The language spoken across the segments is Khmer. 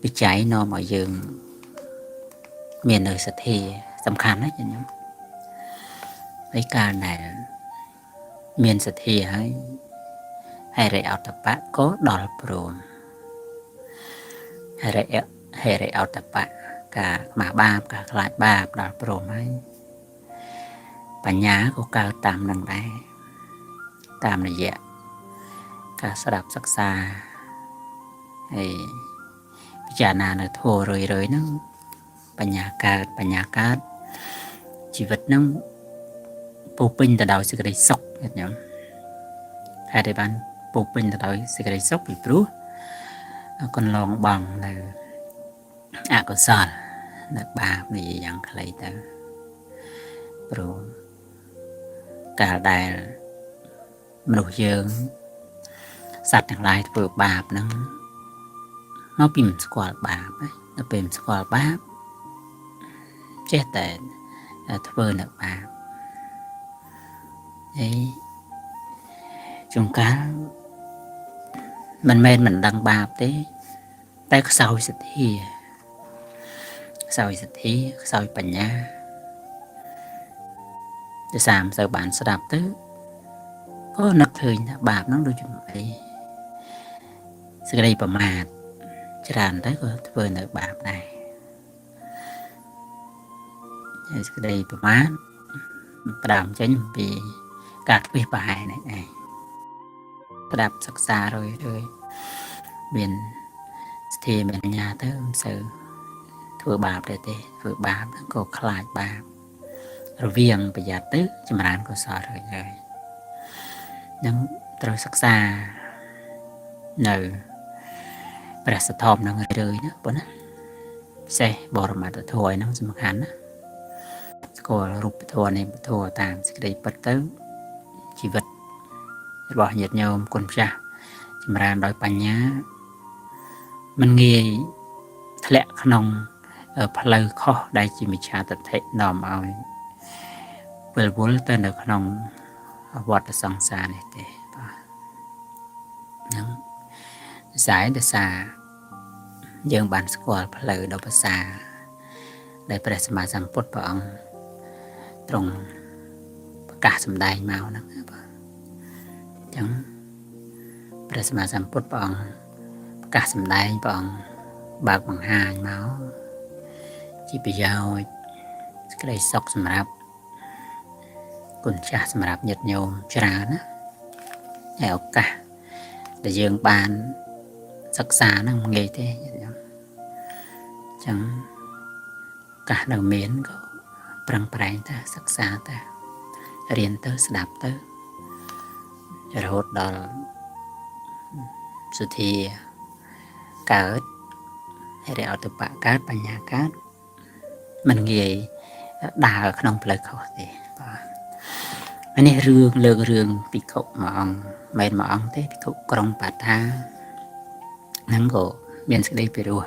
វិច័យនាំឲ្យយើងមាននៅសទ្ធាសំខាន់ណាស់ញោមហើយកាលដែលមានសទ្ធាហើយហិរិអតបៈក៏ដល់ព្រមហិរិហិរិអតបៈការខ្មាស់បាបការខ្លាចបាបដល់ព្រមហើយបញ្ញាក៏កើតតាមនឹងដែរតាមរយៈការស្ដាប់សិក្សាហើយពិចារណានៅធម៌រឿយៗហ្នឹងបញ្ញាកើតបញ្ញាកើតជីវិតហ្នឹងពោពេញទៅដោយសេចក្តីសុខញាតិញោមហេតុអីបានពោពេញទៅដោយសេចក្តីសុខពីព្រោះកន្លងបងនៅអកុសលនៅបាបនេះយ៉ាងខ្លីទៅព្រោះកាលដែលមនុស្សយើងសត្វទាំងឡាយធ្វើបាបហ្នឹងមកពីមិនស្គាល់បាបដល់ពេលមិនស្គាល់បាបចេះតែធ្វើនៅបាបហើយជួនកាលមិនមែនមិនដឹងបាបទេតែខ្សោយសទ្ធាខ្សោយសទ្ធាខ្សោយបញ្ញាដោយសារមិនសូវបានស្ដាប់ទៅក៏នឹកឃើញថាបាបហ្នឹងដូចជាអីសេចក្តីប្រមាទច្រើនទៅក៏ធ្វើនៅបាបដែរហើយសេចក្តីប្រមាទផ្ដើមចេញពីការធ្វេសប្រហែសនេះឯងស្ដាប់សិក្សារឿយរឿយមានសទ្ធាមានបញ្ញាទៅមិនសូវធ្វើបាបដែរទេធ្វើបាបហ្នឹងក៏ខ្លាចបាបរវាងប្រយ័ត្នទៅចម្រើនកុសលរឿយរឿយនឹងត្រូវសិក្សានៅព្រះសទ្ធំនឹងរឿយណាប៉ុណ្ណាពិសេសបរមត្តធម៌ហ្នឹងសំខាន់ណាស្គាល់រូបធម៌នាមធម៌តាមសេចក្តីពិតទៅជីវិតរបស់ញាតិញោមគុណចាស់ចម្រើនដោយបញ្ញាមិនងាយធ្លាក់ក្នុងផ្លូវខុសដែលជាមិច្ឆាទិដ្ឋិនាំឲ្យវិលវល់ទៅនៅក្នុងវដ្តសង្សារនេះទេបាទហ្នឹងខ្សែដោយសារយើងបានស្គាល់ផ្លូវដ៏ប្រសើរដែលព្រះសម្មាសម្ពុទ្ធព្រះអង្គទ្រង់ប្រកាសសម្ដែងមកហ្នឹងបាទអញ្ចឹងព្រះសម្មាសម្ពុទ្ធព្រះអង្គប្រកាសសម្ដែងព្រះអង្គបើកបង្ហាញមកជាប្រយោជន៍សេចក្តីសុខសម្រាប់គុណចាស់សម្រាប់ញាតិញោមច្រើនណាហើយឱកាសដែលយើងបានសិក្សាហ្នឹងមិនងាយទេញាតិញោមអញ្ចឹងឱកាសនៅមានក៏ប្រឹងប្រែងទៅសិក្សាទៅរៀនទៅស្ដាប់ទៅរហូតដល់សុធាកើតហិរិអតបៈកើតបញ្ញាកើតមិនងាយដើរក្នុងផ្លូវខុសទេបាទនេះរឿងលើករឿងភិក្ខុមួយអង្គមិនមួយអង្គទេភិក្ខុក្រុងបាថាហ្នឹងក៏មានសេចក្តីពិរោះ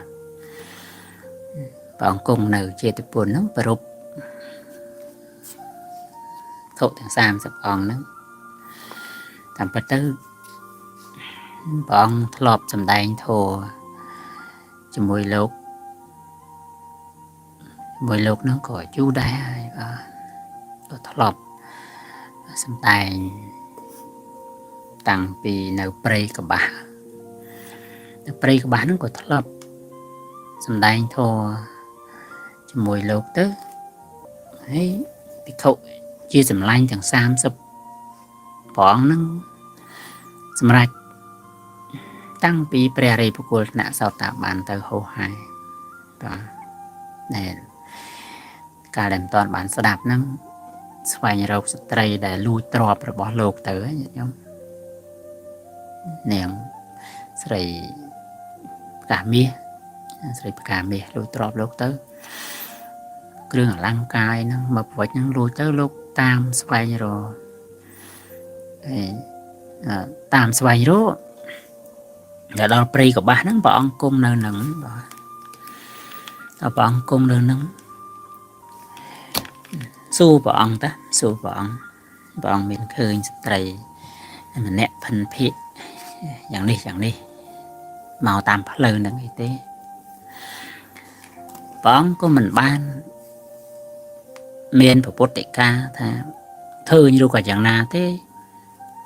ព្រះអង្គគង់នៅចេតពុនហ្នឹងប្រពភិក្ខុទាំង30អង្គហ្នឹងតាមពិតទៅព្រះអង្គធ្លាប់សម្ដែងធម៌ជាមួយលោកជាមួយលោកហ្នឹងក៏យូរដែរហើយបាទក៏ធ្លាប់សម្ដែងតាំងពីនៅព្រៃកបាសនៅព្រៃកបាសហ្នឹងក៏ធ្លាប់សម្ដែងធម៌ជាមួយលោកទៅហើយភិក្ខុជាសម្លាញ់ទាំង30ព្រះអង្គហ្នឹងសម្រាប់តាំងពីព្រះរិយបុគ្គលថ្នាក់សោតាបានទៅហោហែបាទណែកាលដែលមិនតាន់បានស្ដាប់ហ្នឹងស្វែងរកស្ត្រីដែលលួចទ្រព្យរបស់លោកទៅញាតិញោមនាងស្រីផ្កាមាសស្រីផ្កាមាសលួចទ្រព្យលោកទៅគ្រឿងអលង្ការហ្នឹងមកប្រវត្តិហ្នឹងលួចទៅលោកតាមស្វែងរកហើយតាមស្វែងរកដល់ព្រៃកបាសហ្នឹងព្រះអង្គគង់នៅហ្នឹងបាទដល់ព្រះអង្គគង់នៅហ្នឹងសួរព្រះអង្គតាសួរព្រះអង្គព្រះអង្គមានឃើញស្ត្រីម្នាក់ភិនភិយ៉ាងនេះយ៉ាងនេះមកតាមផ្លូវហ្នឹងអីទេ ព្រះអង្គក៏មិនបានមានពុទ្ធដីកាថាឃើញឬក៏យ៉ាងណាទេ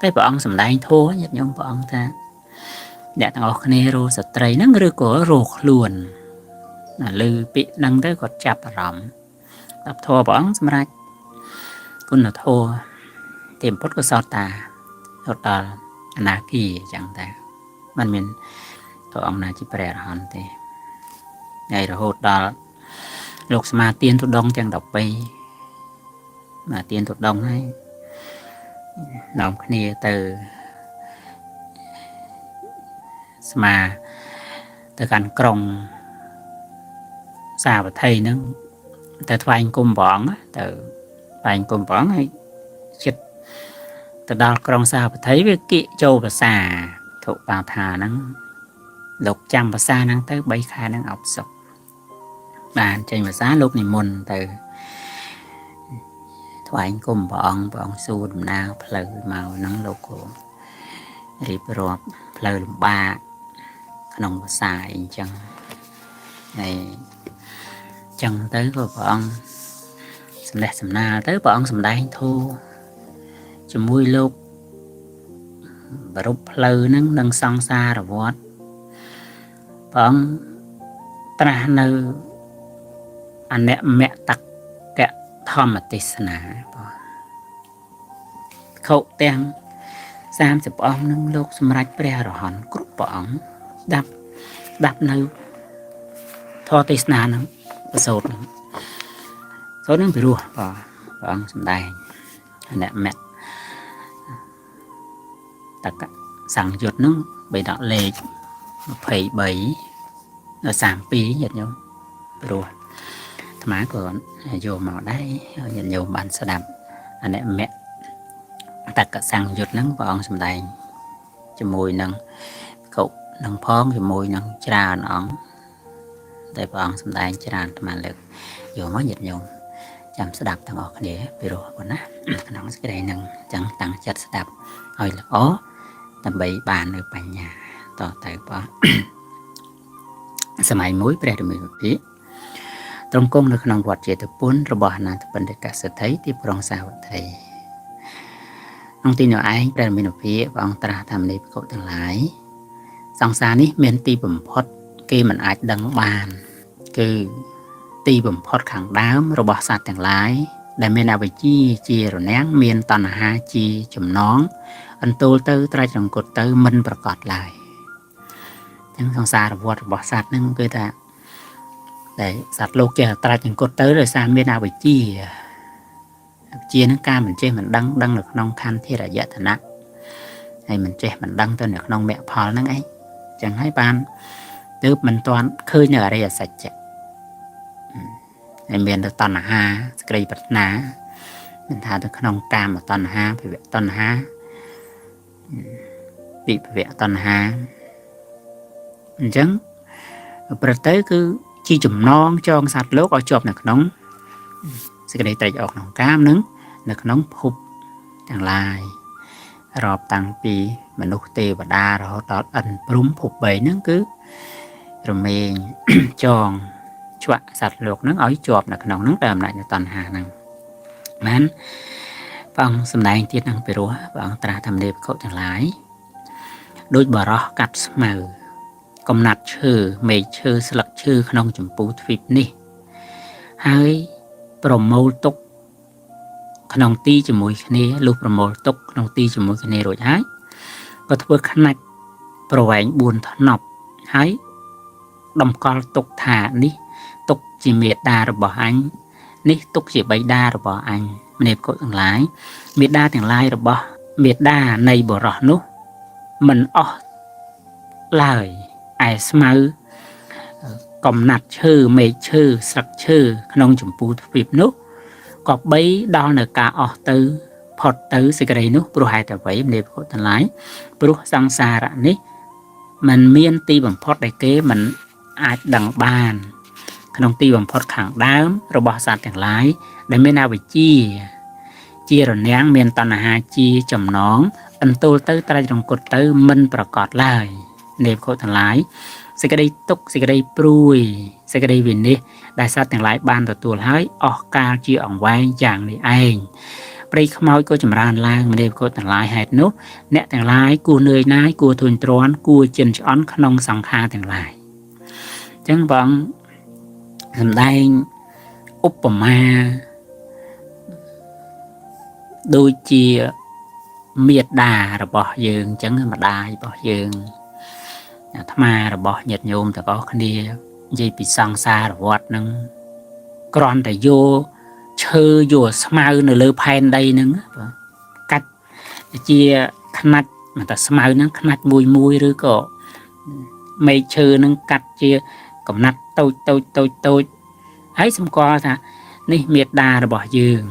តែព្រះអង្គសម្ដែងធម៌ញាតិញោមព្រះអង្គថាអ្នកទាំងអស់គ្នារកស្ត្រីហ្នឹងឬក៏រកខ្លួនណាឮពាក្យហ្នឹងទៅគាត់ចាប់អារម្មណ៍ស្ដាប់ធម៌ព្រះអង្គសម្រាប់គុណធម៌ទេពុទ្ធក៏សោតតារត់ដល់អនាគាអញ្ចឹងតែมันមានព្រះអង្គណាជាព្រះអរហន្តទេហើយរហូតដល់លោកសមាទានទុដងទាំង13មកទានទុដងហើយនាំគ្នាទៅស្មាទៅកាន់ក្រុងសាវត្ថីហ្នឹងទៅថ្វាយគុំព្រះអង្គទៅថ្វាយគុំព្រះអង្គហើយចិត្តទៅដល់ក្រុងសាវត្ថីវាគៀកចូលភាសាធុបាថាហ្នឹងលោកចាំភាសាហ្នឹងទៅ3ខែហ្នឹងអបសុខបានចេញភាសាលោកនិមន្តទៅថ្វាយគុំព្រះអង្គព្រះអង្គសួរដំណើរផ្លូវមកហ្នឹងលោកក៏រៀបរាប់ផ្លូវលំបាកក្នុងភាសាអីចឹងហើយចឹងទៅក៏ព្រះអង្គសម្ដែងសំណាលទៅព្រះអង្គសម្ដែងធម៌ជាមួយលោកប្រពផ្លូវហ្នឹងនឹងសង្សារវដ្តព្រះអង្គត្រាស់នៅអនមតកធម្មទេសនាបងខុទាំង30អង្គនឹងលោកសម្រេចព្រះអរហន្តគ្រប់ព្រះអង្គស្ដាប់នៅធម៌ទេសនាហ្នឹងប្រសូតហ្នឹងសូត្រហ្នឹងពិរោះបាទព្រះអង្គសម្ដែងអនមតកសង្យុត្តហ្នឹងបីដកលេខ23ដល់32ញាតិញោមព្រោះអាត្មាក៏យកមកដែរញាតិញោមបានស្ដាប់អនមតកសង្យុត្តហ្នឹងព្រះអង្គសម្ដែងជាមួយនឹងកុនឹងផងជាមួយនឹងច្រើនអង្គតែព្រះអង្គសម្ដែងច្រើនអាត្មាលើកយកមកញាតិញោមចាំស្ដាប់ទាំងអស់គ្នាពីរោះប៉ុណ្ណាក្នុងសេចក្តីហ្នឹងចឹងតាំងចិត្តស្ដាប់ឲ្យល្អដើម្បីបាននៅបញ្ញាតទៅបងសម័យមួយព្រះរាមាភិទ្រង់គង់នៅក្នុងវត្តចេតពុនរបស់អនាថបណ្ឌិកសិទ្ធិទីក្រុងសាវត្ថីក្នុងទីនោះឯងព្រះរាមាភិព្រះអង្គត្រាស់ថាមនីភិក្ខុទាំងឡាយសង្សារនេះមានទីបំផុតគេមិនអាចដឹងបានគឺទីបំផុតខាងដើមរបស់សត្វទាំងឡាយដែលមានអវិជ្ជាជារនាំងមានតណ្ហាជាចំណងអន្ទោលទៅត្រាច់រង្គត់ទៅមិនប្រកបឡើយអញ្ចឹងសង្សារវដ្តរបស់សត្វហ្នឹងគឺថាតែសត្វលោកចេះត្រាច់រង្គត់ទៅដោយសារមានអវិជ្ជាអវិជ្ជាហ្នឹងការមិនចេះមិនដឹងដឹងនៅក្នុងខន្ធធារយតនៈហើយមិនចេះមិនដឹងទៅនៅក្នុងមគ្គផលហ្នឹងឯងអញ្ចឹងហើយបានទើបមិនទាន់ឃើញនៅអរិយសច្ចៈហើយមានទៅតណ្ហាសេចក្តីប្រាថ្នាមិនថាទៅក្នុងកាមតណ្ហាភវតណ្ហាវិភវតណ្ហាអញ្ចឹងប្រទៅគឺជាចំណងចងសត្វលោកឲ្យជាប់នៅក្នុងសេចក្តីត្រេកអរក្នុងកាមនឹងនៅក្នុងភពទាំងឡាយរាប់តាំងពីមនុស្សទេវតារហូតដល់ឥន្ទព្រហ្មភព3ហ្នឹងគឺរមែងចងឆ្វាក់សត្វលោកហ្នឹងឲ្យជាប់នៅក្នុងហ្នឹងដោយអំណាចនៃតណ្ហាហ្នឹងបានព្រះអង្គសម្ដែងទៀតនឹងពិរោះព្រះអង្គត្រាស់ថាមនីភិក្ខុទាំងឡាយដូចបរោះកាត់ស្មៅកំណាត់ឈើមែកឈើស្លឹកឈើក្នុងចម្ពូទ្វីបនេះហើយប្រមូលទុកក្នុងទីជាមួយគ្នាលុះប្រមូលទុកក្នុងទីជាមួយគ្នារួចហើយក៏ធ្វើខ្នាច់ប្រវែង4ថ្នប់ហើយតម្កល់ទុកថានេះទុកជាមេដារបស់អញនេះទុកជាបិតារបស់អញមនីភិក្ខុទាំងឡាយមេដាទាំងឡាយរបស់មេដានៃបរោះនោះមិនអស់ឡើយឯស្មៅកំណាត់ឈើមែកឈើស្លឹកឈើក្នុងចម្ពូទ្វីបនោះក៏បីដល់នៅការអស់ទៅផុតទៅសេចក្តីនោះព្រោះហេតុអ្វីមនីភិក្ខុទាំងឡាយព្រោះសង្សារៈនេះมันមានទីបំផុតដែលគេមិនអាចដឹងបានក្នុងទីបំផុតខាងដើមរបស់សត្វទាំងឡាយដែលមានអវិជ្ជាជារនាំងមានតណ្ហាជាចំណងអន្ទោលទៅត្រាច់រង្គត់ទៅមិនប្រកបឡើយនេភិក្ខុទាំងឡាយ សេចក្តីទុក្ខសេចក្តីព្រួយសេចក្តីវិនិច្ឆ័យដែលសត្វទាំងឡាយបានទទួលហើយអស់កាលជាអង្វែងយ៉ាងនេះឯងព្រៃខ្មោចក៏ចម្រើនឡើងមនាលគុណទាំងឡាយហេតុនោះអ្នកទាំងឡាយគួរនឿយណាយគួរធុញទ្រាន់គួរចិនឆ្អន់ក្នុងសង្ខារទាំងឡាយអញ្ចឹងបងសម្ដែងឧបមាដូចជាមេដារបស់យើងអញ្ចឹងម្ដាយរបស់យើងអាត្មារបស់ញាតិញោមទាំងអស់គ្នានិយាយពីសង្សារវដ្តនឹងគ្រាន់តែយកឈើយកស្មៅនៅលើផែនដីហ្នឹងបាទកាច់ជាខ្នាច់មិនតែស្មៅហ្នឹងខ្នាច់មួយមួយឬក៏មែកឈើហ្នឹងកាត់ជាកំណាត់តូចតូចតូចតូចហើយសម្គាល់ថានេះមេដារបស់យើង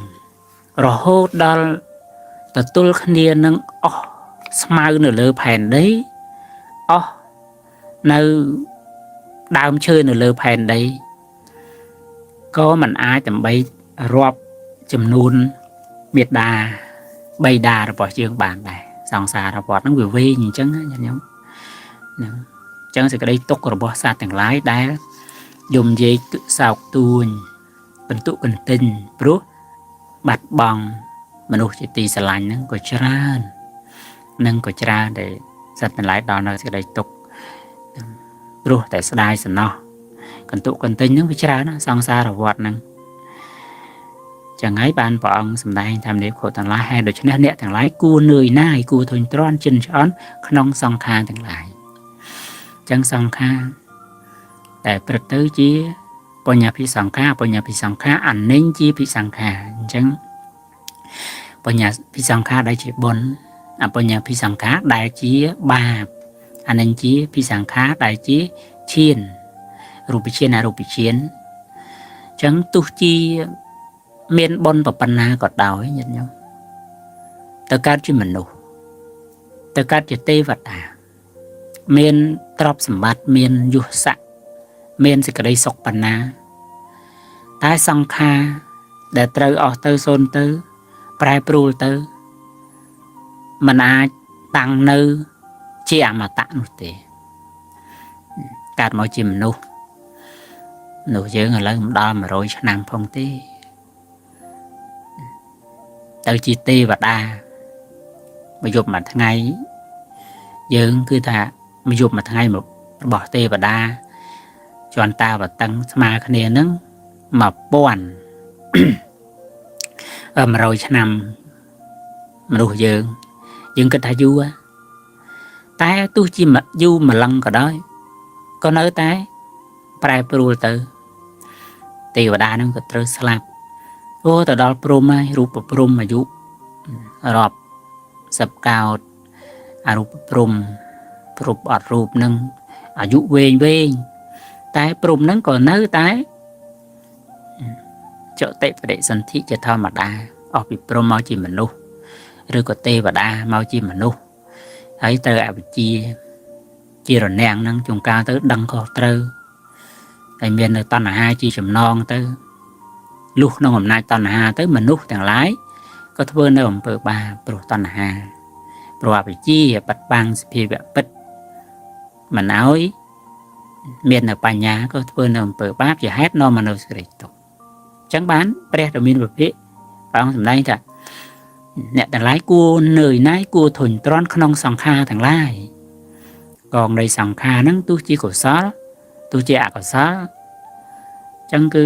រហូតដល់ទទួលគ្នានឹងអស់ស្មៅនៅលើផែនដីអស់នៅដើមឈើនៅលើផែនដីក៏មិនអាចដើម្បីរាប់ចំនួនមេដាបៃតារបស់យើងបានដែរសង្សារវដ្តហ្នឹងវាវែងអញ្ចឹងណាញាតិញោមហ្នឹងអញ្ចឹងសេចក្តីទុក្ខរបស់សត្វទាំងឡាយដែលយំយែកទឹកសោកទួញបន្ទុកន្ទិញព្រោះបាត់បង់មនុស្សជាទីស្រឡាញ់ហ្នឹងក៏ច្រើននឹងក៏ច្រើនដែលសត្វទាំងឡាយដល់នៅសេចក្តីទុក្ខព្រោះតែស្ដាយសំណោះកន្ទុកន្ទិញហ្នឹងវាច្រើនណាសង្សារវដ្តហ្នឹងចឹងហើយបានព្រះអង្គសម្ដែងថាមនាលខុសទាំងឡាយហើយដូច្នេះអ្នកទាំងឡាយគួរនឿយណាយគួរធុញទ្រាន់ជិនឆ្អន់ក្នុងសង្ខារទាំងឡាយចឹងសង្ខារតែព្រឹកទៅជាបញ្ញភិសង្ខារបញ្ញភិសង្ខារអនិញ្ជាភិសង្ខារអញ្ចឹងបញ្ញភិសង្ខារដែលជាបុណ្យអបញ្ញភិសង្ខារដែលជាបាបអនិញ្ជាភិសង្ខារដែលជាឈានរូបឈានអរូបឈានអញ្ចឹងទោះជាមានបុណ្យប៉ុណ្ណាក៏ដោយញាតិញោមទៅកើតជាមនុស្សទៅកើតជាទេវតាមានទ្រព្យសម្បត្តិមានយុស័ក្តិមានសេចក្តីសុខប៉ុណ្ណាតែសង្ខារដែលត្រូវអស់ទៅសូន្យទៅប្រែប្រួលទៅមិនអាចតាំងនៅជាអមតៈនោះទេកើតមកជាមនុស្សនោះយើងឥឡូវមិនដល់100ឆ្នាំផងទេទៅជាទេវតាមួយយប់មួយថ្ងៃយើងគឺថាមួយយប់មួយថ្ងៃរបស់ទេវតាចន្តាវតឹងស្មើគ្នានឹង1100ឆ្នាំមនុស្សយើងយើងគិតថាយូរតែទោះជាយូរម្លឹងក៏ដោយក៏នៅតែប្រែប្រួលទៅទេវតានឹងក៏ត្រូវស្លាប់អូទៅដល់ព្រំហើយរូបព្រំអាយុរាប់សិបកោតអរូបព្រំព្រំអត់រូបនឹងអាយុវែងវែងតែព្រំនឹងក៏នៅតែចតិបដិសន្ធិជាធម្មតាអស់ពីព្រំមកជាមនុស្សឬក៏ទេវតាមកជាមនុស្សហើយត្រូវអវិជ្ជាជារនាំងនឹងជួនកាលទៅដឹងខុសត្រូវហើយមាននៅតណ្ហាជាចំណងទៅលុះក្នុងអំណាចតណ្ហាទៅមនុស្សទាំងឡាយក៏ធ្វើនៅអំពើបាបព្រោះតណ្ហាព្រោះអវិជ្ជាបិទបាំងសភាវៈពិតមិនឲ្យមាននៅបញ្ញាក៏ធ្វើនៅអំពើបាបជាហេតុនាំមនុស្សសេចក្តីទុក្ខអញ្ចឹងបានព្រះដ៏មានវិភាកព្រះអង្គសម្ដែងថាអ្នកទាំងឡាយគួរនឿយណាយគួរធុញទ្រាន់ក្នុងសង្ខារទាំងឡាយកងនៃសង្ខារហ្នឹងទោះជាកុសលទោះជាអកុសលអញ្ចឹងគឺ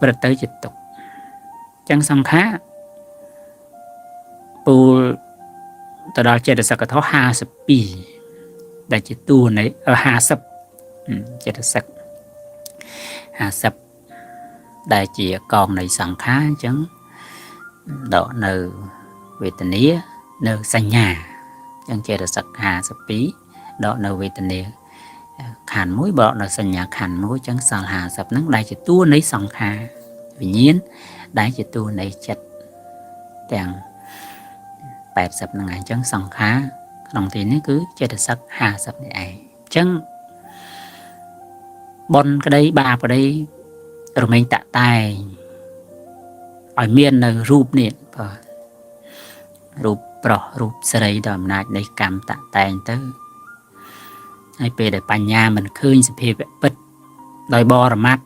ព្រឹត្តទៅជាទុក្ខអញ្ចឹងសង្ខារពូលទៅដល់ចេតសិកធម៌52ដែលជាតួនៃ50ចេតសិក50ដែលជាកងនៃសង្ខារអញ្ចឹងដកនៅវេទនានៅសញ្ញាអញ្ចឹងចេតសិក52ដកនៅវេទនាខណ្ឌមួយបកនៅសញ្ញាខណ្ឌមួយអញ្ចឹងសល់50ហ្នឹងដែលជាតួនៃសង្ខារវិញ្ញាណដែលជាតួនៃចិត្តទាំង80ហ្នឹងឯងអញ្ចឹងសង្ខារក្នុងទីនេះគឺចេតសិក50នេះឯងអញ្ចឹងបុណ្យក្តីបាបក្តីរមែងតតែងឲ្យមាននៅរូបនេះបាទរូបប្រុសរូបស្រីដល់អំណាចនៃកម្មតតែងទៅ ហើយពេលដែលបញ្ញាមិនឃើញសភាវៈពិតដោយបរមត្ត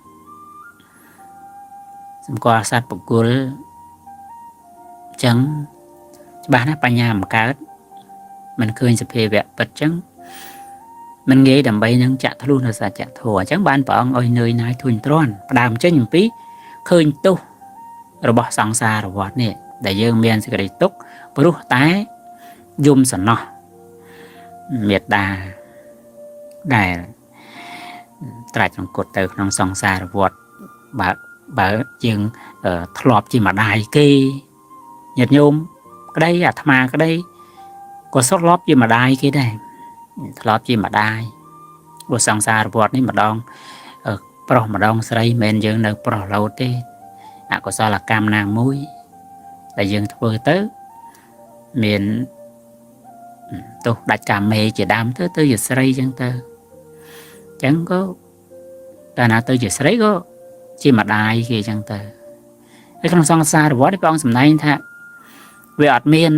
សម្គាល់សត្វបុគ្គលអញ្ចឹងច្បាស់ណាស់បញ្ញាមិនកើតមិនឃើញសភាវៈពិតអញ្ចឹងមិនងាយដើម្បីនឹងចាក់ធ្លុះនៅសច្ចធម៌អញ្ចឹងបានព្រះអង្គឲ្យនឿយណាយធុញទ្រាន់ផ្ដើមចេញអំពីឃើញទោសរបស់សង្សារវដ្តនេះដែលយើងមានសេចក្តីទុក្ខព្រោះតែយំសំណោះមេត្តាដែលត្រាច់រង្គត់ទៅក្នុងសង្សារវដ្តបើយើងធ្លាប់ជាម្ដាយគេញាតិញោមក្តីអាត្មាក្តីក៏សុទ្ធធ្លាប់ជាម្ដាយគេដែរធ្លាប់ជាម្ដាយព្រោះសង្សារវដ្តនេះម្ដងប្រុសម្ដងស្រីមិនមែនយើងនៅប្រុសលោតទេអកុសលកម្មណាមួយដែលយើងធ្វើទៅមានទោសដាច់កាមេជាដើមទៅទៅជាស្រីចឹងទៅចឹងក៏កាលណាទៅជាស្រីក៏ជាម្ដាយគេចឹងទៅហើយក្នុងសង្សារវដ្តនេះព្រះអង្គសម្ដែងថាវាអត់មាន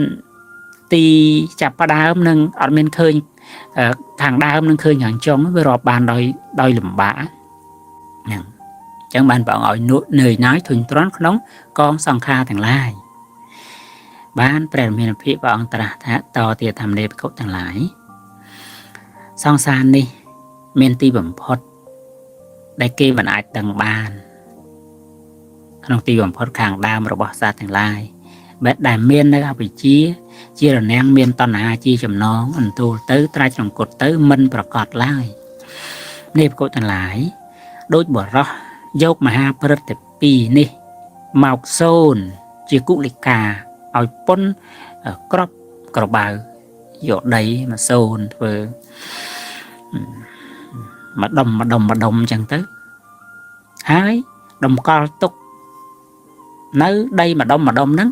ទីចាប់ផ្ដើមនឹងអត់មានឃើញខាងដើមនឹងឃើញខាងចុងវារាប់បានដោយលំបាកហ្នឹងអញ្ចឹងបានព្រះអង្គឲ្យនឿយណាយធុញទ្រាន់ក្នុងកងសង្ខារទាំងឡាយបានព្រះមានភិព្រះអង្គត្រាស់ថាតទៀតធម្មនេភិក្ខុទាំងឡាយសង្សារនេះមានទីបំផុតដែលគេមិនអាចដឹងបានក្នុងទីបំផុតខាងដើមរបស់សត្វទាំងឡាយបែបដែលមាននៅអវិជ្ជាជារនាំងមានតណ្ហាជាចំណងអន្ទូលទៅត្រាច់រង្គត់ទៅមិនប្រកបឡើយនេះភិក្ខុទាំងឡាយដូចបរោះយកមហាព្រឹទ្ធពីរនេះមកសូនជាគុលិកាឲ្យពុនក្របក្របៅយកដីមកសូនធ្វើម្ដុំម្ដុំម្ដុំអញ្ចឹងទៅហើយតម្កល់ទុកនៅដីម្ដុំម្ដុំហ្នឹង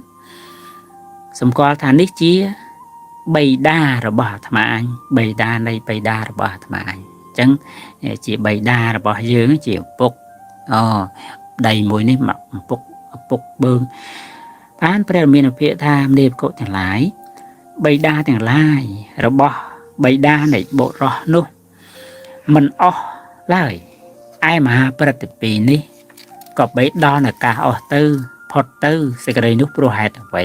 សម្គាល់ថានេះជាបៃតារបស់អាត្មាអញបៃតានៃបៃតារបស់អាត្មាអញអញ្ចឹងជាបៃតារបស់យើងជាឪពុកអូដីមួយនេះឪពុកឪពុកបឺងបានព្រះមានភិថាមនេភិក្ខុទាំងឡាយបៃតាទាំងឡាយរបស់បៃតានៃបុរសនោះមិនអស់ឡើយឯមហាព្រឹទ្ធពីនេះក៏បីដល់ឱកាសអស់ទៅផុតទៅសេចក្តីនោះព្រោះហេតុអ្វី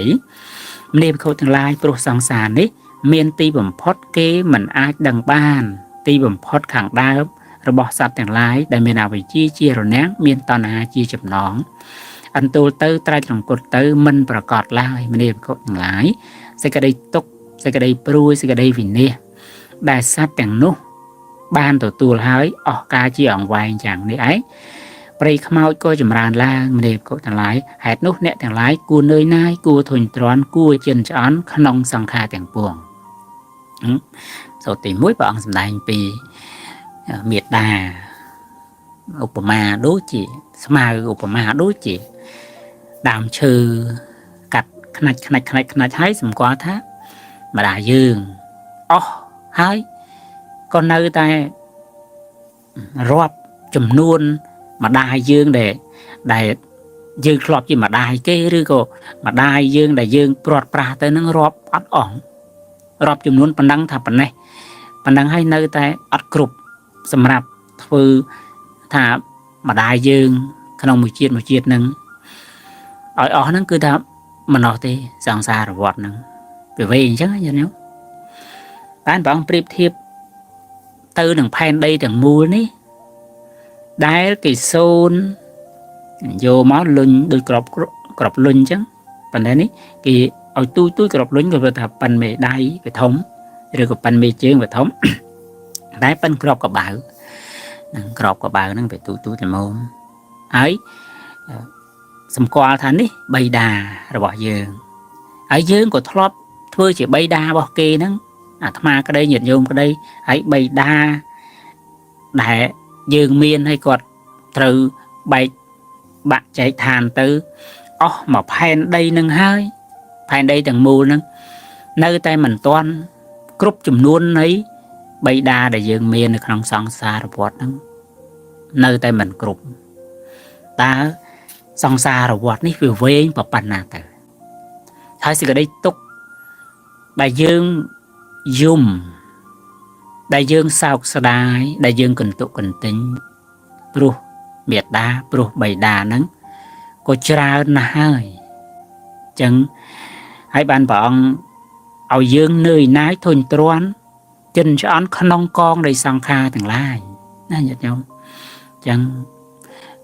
មនាភិក្ខុទាំងឡាយព្រោះសង្សារនេះមានទីបំផុតគេមិនអាចដឹងបានទីបំផុតខាងដើមរបស់សត្វទាំងឡាយដែលមានអវិជ្ជាជារនាំងមានតណ្ហាជាចំណងអន្ទូលទៅត្រាច់រង្គត់ទៅមិនប្រកបឡើយមនាភិក្ខុទាំងឡាយសេចក្តីទុក្ខសេចក្តីព្រួយសេចក្តីវិនាសដែលសត្វទាំងនោះបានទទួលហើយអស់ការជាអង្វែងយ៉ាងនេះឯងព្រៃខ្មោចក៏ចម្រើនឡើងមនាភិក្ខុទាំងឡាយហេតុនោះអ្នកទាំងឡាយគួរនឿយណាយគួរធុញទ្រាន់គួរចិនឆ្អន់ក្នុងសង្ខារទាំងពួងសូត្រទី1ព្រះអង្គសម្ដែងពីមេត្តាឧបមាដូចជាស្មៅឧបមាដូចជាដើមឈើកាត់ខ្នាច់ខ្នាច់ខ្នាច់ខ្នាច់ហើយសម្គាល់ថាម្ដាយយើងអស់ហើយក៏នៅតែរាប់ចំនួនម្ដាយយើងដែលយើងធ្លាប់ជាម្ដាយគេឬក៏ម្ដាយយើងដែលយើងព្រាត់ប្រាសទៅនឹងរាប់អត់អស់រាប់ចំនួនប៉ុណ្ណឹងថាប៉ុណ្ណេះប៉ុណ្ណឹងហើយនៅតែអត់គ្រប់សម្រាប់ធ្វើថាម្ដាយយើងក្នុងមួយជាតិមួយជាតិនឹងឲ្យអស់ហ្នឹងគឺថាមិនអស់ទេសង្សារវដ្តហ្នឹងវាវែងអញ្ចឹងញាតិញោមបានព្រះអង្គប្រៀបធៀបទៅនឹងផែនដីទាំងមូលនេះដែលគេសូនយកមកលុញដូចក្របក្របលុញអញ្ចឹងប៉ុន្តែនេះគេឲ្យទូចទូចក្របលុញក៏វាថាប៉ិនមេដៃវាធំឬក៏ប៉ិនមេជើងវាធំតែប៉ិនក្របកបៅនឹងក្របកបៅហ្នឹងវាទូចទូចល្មមហើយសម្គាល់ថានេះបៃតារបស់យើងហើយយើងក៏ធ្លាប់ធ្វើជាបៃតារបស់គេហ្នឹងអាត្មាក្តីញាតិញោមក្តីហើយបៃតាដែលយើងមានឲ្យគាត់ត្រូវបែកបាក់ចែកឋានទៅអស់មួយផែនដីនឹងហើយផែនដីទាំងមូលនឹងនៅតែមិនទាន់គ្រប់ចំនួននៃបៃតាដែលយើងមាននៅក្នុងសង្សារវដ្តហ្នឹងនៅតែមិនគ្រប់តើសង្សារវដ្តនេះវាវែងប៉ុណ្ណាទៅហើយសេចក្តីទុក្ខដែលយើងយំ ដែលយើងសោកស្ដាយដែលយើងកន្ទុកកន្ទិញព្រោះមេដាព្រោះបៃតាហ្នឹងក៏ច្រើនណាស់ហើយអញ្ចឹងហើយបានព្រះអង្គឲ្យយើងនឿយណាយធុញទ្រាន់ចិនឆ្អន់ក្នុងកងនៃសង្ខារទាំងឡាយណាញាតិញោមអញ្ចឹង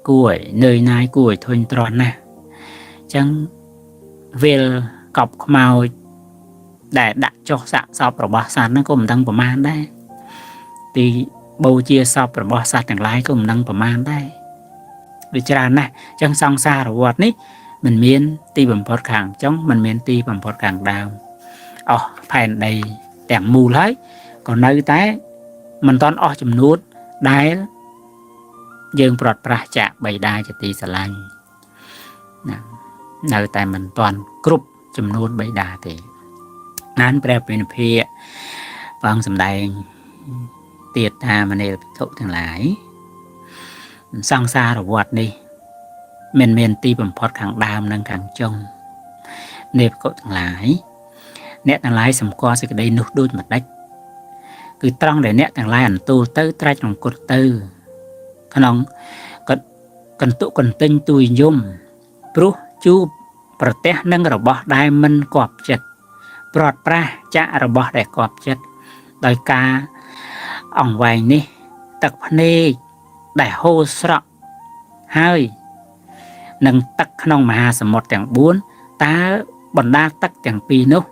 គួរឲ្យនឿយណាយគួរឲ្យធុញទ្រាន់ណាស់អញ្ចឹងវិលកប់ខ្មោចដែលដាក់ចុះសាកសពរបស់សត្វហ្នឹងក៏មិនដឹងប្រមាណដែរទីបូជាសពរបស់សត្វទាំងឡាយក៏មិនដឹងប្រមាណដែរវាច្រើនណាស់អញ្ចឹងសង្សារវដ្តនេះមិនមានទីបំផុតខាងចុងមិនមានទីបំផុតខាងដើមអស់ផែនដីទាំងមូលហើយក៏នៅតែមិនតាន់អស់ចំនួនដែលយើងប្រត់ប្រាស់ចាកបៃតាជាទីស្រឡាញ់ណានៅតែមិនតាន់គ្រប់ចំនួនបៃតាទេណានព្រះពិនិភាព្រះអង្គសម្ដែងទៀតថាមនាលភិក្ខុទាំងឡាយសង្សារវដ្តនេះមិនមានទីបំផុតខាងដើមនិងខាងចុងនៃភិក្ខុទាំងឡាយអ្នកទាំងឡាយសម្គាល់សេចក្តីនោះដូចម្ដេចគឺត្រង់ដែលអ្នកទាំងឡាយអន្ទូលទៅត្រាច់រង្គត់ទៅក្នុងកន្ទុកន្ទិញទួយយំព្រោះជួបប្រទះនឹងរបស់ដែលមិនគប់ចិត្តប្រត់ប្រាស់ចាក់របស់ដែលគប់ចិត្តដោយការអង្វែងនេះទឹកភ្នែកដែលហូរស្រក់ហើយនឹងទឹកក្នុងមហាសមុទ្រទាំង4តើបណ្ដាទឹកទាំងពីរនោះ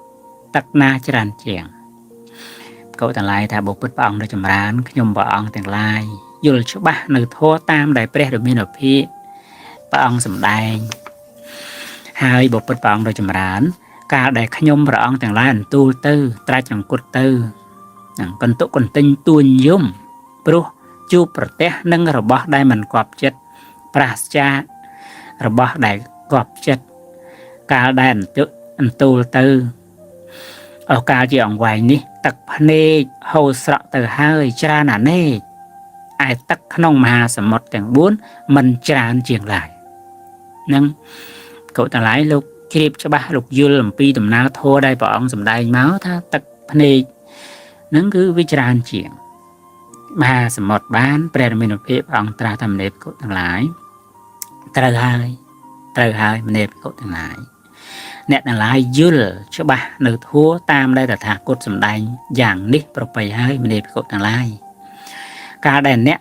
ទឹកណាច្រើនជាងកោទាំងឡាយថាបុព្វព្រះអង្គដ៏ចម្រើនខ្ញុំព្រះអង្គទាំងឡាយយល់ច្បាស់នៅធម៌តាមដែលព្រះដ៏មានអភិព្រះអង្គសម្ដែងហើយបុព្វព្រះអង្គដ៏ចម្រើនកាលដែលខ្ញុំព្រះអង្គទាំងឡាយអន្ទូលទៅត្រាច់រង្គត់ទៅកន្ទុកន្ទិញទួញយំព្រោះជួបប្រទះនឹងរបស់ដែលមិនគប់ចិត្តប្រាសចាករបស់ដែលគប់ចិត្តកាលដែលអន្ទូលទៅអស់កាលជាអង្វែងនេះទឹកភ្នែកហូរស្រក់ទៅហើយច្រើនអានេកឯទឹកក្នុងមហាសមុទ្រទាំង4មិនច្រើនជាងឡើយនឹងកោតឡាយលោកជ្រាបច្បាស់លោកយល់អំពីដំណើរធម៌ដែលព្រះអង្គសម្ដែងមកថាទឹកភ្នែកនឹងគឺវាច្រើនជាងមហាសមុទ្របានព្រះរាមានុភាពព្រះអង្គត្រាស់ថាមនេភិក្ខុទាំងឡាយត្រូវហើយត្រូវហើយមនេភិក្ខុទាំងឡាយអ្នកទាំងឡាយយល់ច្បាស់នៅធัวតាមដែលតថាគតសម្ដែងយ៉ាងនេះប្របីហើយមនេភិក្ខុទាំងឡាយកាលដែលអ្នក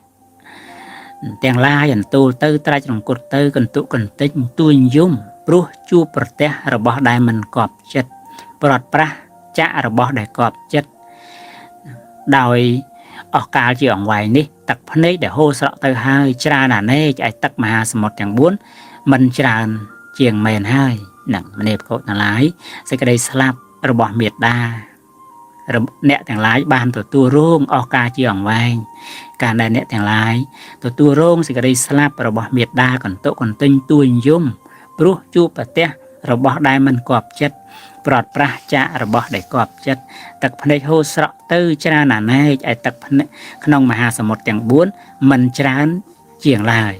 ទាំងឡាយអន្ទូលទៅត្រាច់រង្គត់ទៅកន្ទុកន្ទិញទួញយំព្រោះជួបប្រទះរបស់ដែលមិនគប់ចិត្តប្រត់ប្រាស់ចាក់របស់ដែលគប់ចិត្តដោយអស់កាលជាអង្វែងនេះទឹកភ្នែកដែលហូរស្រក់ទៅហើយច្រើនអានេកឯទឹកមហាសមុទ្រទាំង4មិនច្រើនជាងមែនហើយនឹងមនាលភិក្ខុទាំងឡាយសេចក្តីស្លាប់របស់មេដាអ្នកទាំងឡាយបានទទួលរងអស់កាលជាអង្វែងកាលដែលអ្នកទាំងឡាយទទួលរងសេចក្តីស្លាប់របស់មេដាកន្ទុកន្ទិញទួញយំព្រោះជួបប្រទះរបស់ដែលមិនគប់ចិត្តប្រត់ប្រាស់ចាករបស់ដែលគប់ចិត្តទឹកភ្នែកហូរស្រក់ទៅច្រើនអាណែកឯទឹកភ្នែកក្នុងមហាសមុទ្រទាំង4មិនច្រើនជាងឡើយ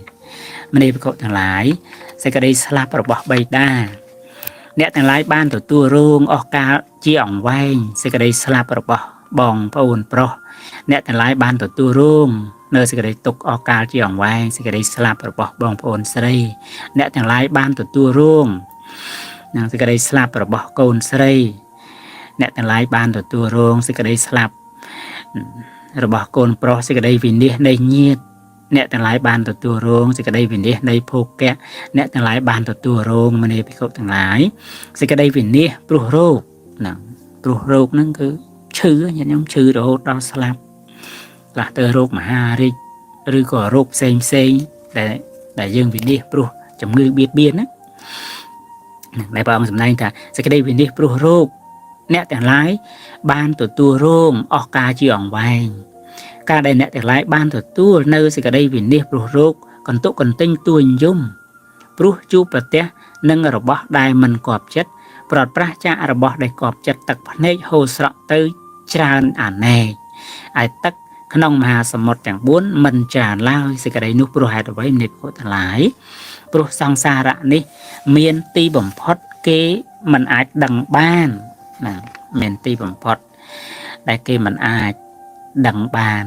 មនាលភិក្ខុទាំងឡាយសេចក្តីស្លាប់របស់បៃតាអ្នកទាំងឡាយបានទទួលរងអស់កាលជាអង្វែងសេចក្តីស្លាប់របស់បងប្អូនប្រុសអ្នកទាំងឡាយបានទទួលរងនៅសេចក្តីទុក្ខអស់កាលជាអង្វែងសេចក្តីស្លាប់របស់បងប្អូនស្រីអ្នកទាំងឡាយបានទទួលរងនឹងសេចក្តីស្លាប់របស់កូនស្រីអ្នកទាំងឡាយបានទទួលរងសេចក្តីស្លាប់របស់កូនប្រុសសេចក្តីវិនិច្ឆ័យនៃញាតិអ្នកទាំងឡាយបានទទួលរងសេចក្តីវិនិច្ឆ័យនៃភោគៈអ្នកទាំងឡាយបានទទួលរងមនាលភិក្ខុទាំងឡាយសេចក្តីវិនិច្ឆ័យព្រោះរោគហ្នឹងព្រោះរោគហ្នឹងគឺឈឺញាតិញោមឈឺរហូតដល់ស្លាប់ខ្លះទៅរោគមហារីកឬក៏រោគផ្សេងផ្សេងដែលយើងវិនិច្ឆ័យព្រោះជំងឺបៀតបៀនណាដែលព្រះអង្គសម្ដែងថាសេចក្តីវិនិច្ឆ័យព្រោះរោគអ្នកទាំងឡាយបានទទួលរងអស់កាលជាអង្វែងការដែលអ្នកទាំងឡាយបានទទួលនៅសេចក្តីវិនិច្ឆ័យព្រោះរោគកន្ទុកកន្ទិញទួញយំព្រោះជួបប្រទះនឹងរបស់ដែលមិនគប់ចិត្តប្រត់ប្រាស់ចាករបស់ដែលគប់ចិត្តទឹកភ្នែកហូរស្រក់ទៅច្រើនអាណែកឯទឹកក្នុងមហាសមុទ្រទាំង4មិនច្រើនឡើយសេចក្តីនោះព្រោះហេតុអ្វីនេះពុទ្ធទាំងឡាយព្រោះសង្សារៈនេះមានទីបំផុតគេមិនអាចដឹងបានណាមានទីបំផុតដែលគេមិនអាច ដឹងបាន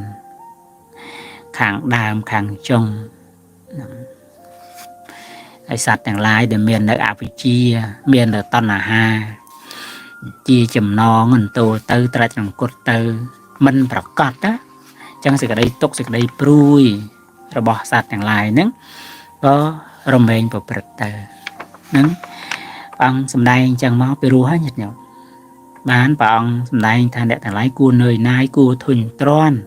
ខាងដើមខាងចុងហើយសត្វទាំងឡាយដែលមាននៅអវិជ្ជាមាននៅតណ្ហាជាចំណងអន្ទោលទៅត្រាច់រង្គត់ទៅមិនប្រកបណាចឹងសេចក្តីទុកសេចក្តីព្រួយរបស់សត្វទាំងឡាយហ្នឹងក៏រមែងប្រព្រឹត្តទៅហ្នឹងព្រះអង្គសម្ដែងចឹងមកពីរោះហើយញាតិញោមបានព្រះអង្គសម្ដែងថាអ្នកទាំងឡាយគួរនឿយណាយគួរធុញទ្រាន់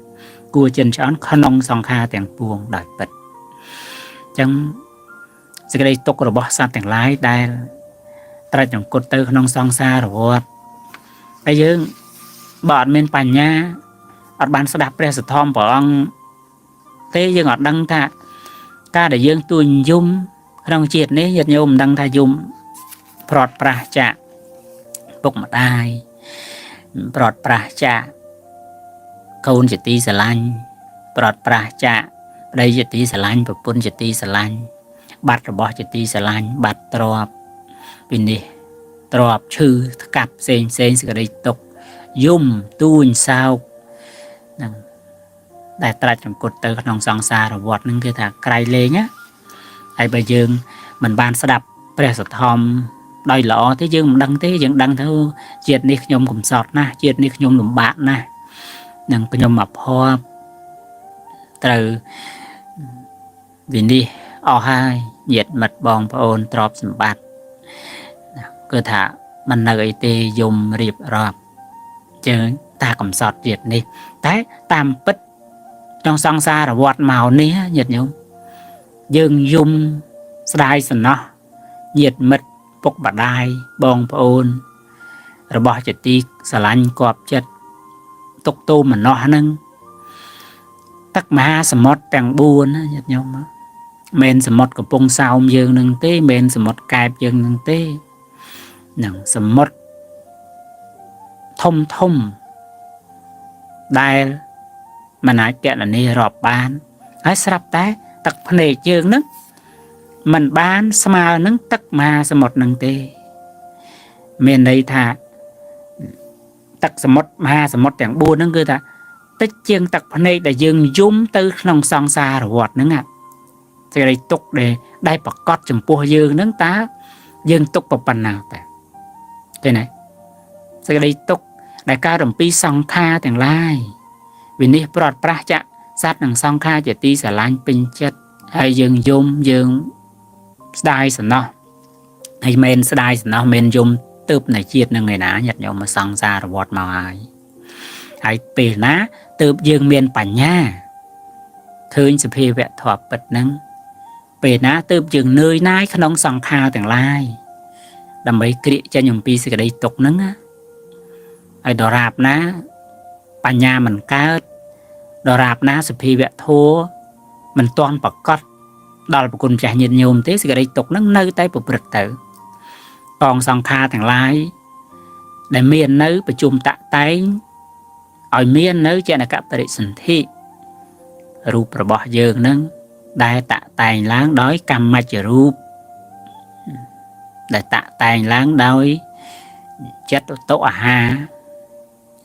គួរចិនឆ្អន់ក្នុងសង្ខារទាំងពួងដោយពិតចឹងសេចក្តីទុករបស់សត្វទាំងឡាយដែលត្រាច់រង្គត់ទៅក្នុងសង្សារវដ្តតែយើងបើអត់មានបញ្ញាអត់បានស្ដាប់ព្រះសទ្ធំព្រះអង្គទេយើងអត់ដឹងថាការដែលយើងទួញយំក្នុងជាតិនេះញាតិញោមមិនដឹងថាយំប្រត់ប្រាស់ចាកពុកម្ដាយប្រត់ប្រាស់ចាកកូនជាទីស្រឡាញ់ប្រត់ប្រាស់ចាកប្តីជាទីស្រឡាញ់ប្រពន្ធជាទីស្រឡាញ់បាត់របស់ជាទីស្រឡាញ់បាត់ទ្រព្យពីនេះទ្រព្យឈឺថ្កាប់ផ្សេងផ្សេងសេចក្តីទុកយំទួញសោកហ្នឹងដែលត្រាច់ចង្កត់ទៅក្នុងសង្សារវដ្តហ្នឹងគឺថាក្រៃលែងណាហើយបើយើងមិនបានស្ដាប់ព្រះសទ្ធំដោយល្អទេយើងមិនដឹងទេយើងដឹងទៅជាតិនេះខ្ញុំកំសត់ណាស់ជាតិនេះខ្ញុំលំបាកណាស់នឹងខ្ញុំមកភ័ព្វត្រូវវិនិច្ឆ័យអស់ហើយញាតិមិត្តបងប្អូនទ្រព្យសម្បត្តិគឺថាមិននៅអីទេយំរៀបរាប់ជើងតាកំសត់ជាតិនេះតែតាមពិតក្នុងសង្សារវដ្តមកនេះញាតិញោមយើងយំស្ដាយសំណោះញាតិមិត្តពុកម្ដាយបងប្អូនរបស់ជាទីស្រឡាញ់គប់ចិត្តទុកទោមនោះហ្នឹងទឹកមហាសមុទ្រទាំង4ណាញាតិញោមមិនសមុទ្រកំពង់សោមយើងនឹងទេមិនសមុទ្រកែបយើងនឹងទេនឹងសមុទ្រធំធំដែលមិនអាចកណនីរាប់បានហើយស្រាប់តែទឹកភ្នែកយើងនឹងមិនបានស្មើនឹងទឹកមហាសមុទ្រនឹងទេមានន័យថាទឹកសមុទ្រមហាសមុទ្រទាំង4ហ្នឹងគឺថាតិចជាងទឹកភ្នែកដែលយើងយំទៅក្នុងសង្សារវដ្តហ្នឹងសេចក្តីទុកដែលប្រកបចំពោះយើងហ្នឹងតើយើងទុកប៉ុណ្ណាតែឃើញទេសេចក្តីទុកដែលកើតអំពីសង្ខារទាំងឡាយវិនិច្ឆ័យប្រត់ប្រាស់ចាក់សត្វនិងសង្ខារជាទីស្រឡាញ់ពេញចិត្តហើយយើងយំយើងស្ដាយសំណោះហើយមិនស្ដាយសំណោះមិនយំទៅនៃជាតិនឹងឯណាញាតិញោមមកសង្សារវដ្តមកហើយហើយពេលណាទៅយើងមានបញ្ញាឃើញសភាវៈធម៌ពិតហ្នឹងពេលណាទៅយើងនឿយណាយក្នុងសង្ខារទាំងឡាយដើម្បីក្រៀកចេញអំពីសេចក្តីទុក្ខហ្នឹងណាហើយដរាបណាបញ្ញាមិនកើតដរាបណាសភាវៈធម៌មិនទាន់ប្រកបដល់ប្រគុណចាស់ញាតិញោមទេសេចក្តីទុក្ខហ្នឹងនៅតែប្រព្រឹត្តទៅកងសង្ខារទាំងឡាយដែលមាននៅប្រជុំតាក់តែងឲ្យមាននៅចនកបរិសន្ធិរូបរបស់យើងនឹងដែលតាក់តែងឡើងដោយកម្មច្ចរូបដែលតាក់តែងឡើងដោយចិត្តតុអាហារ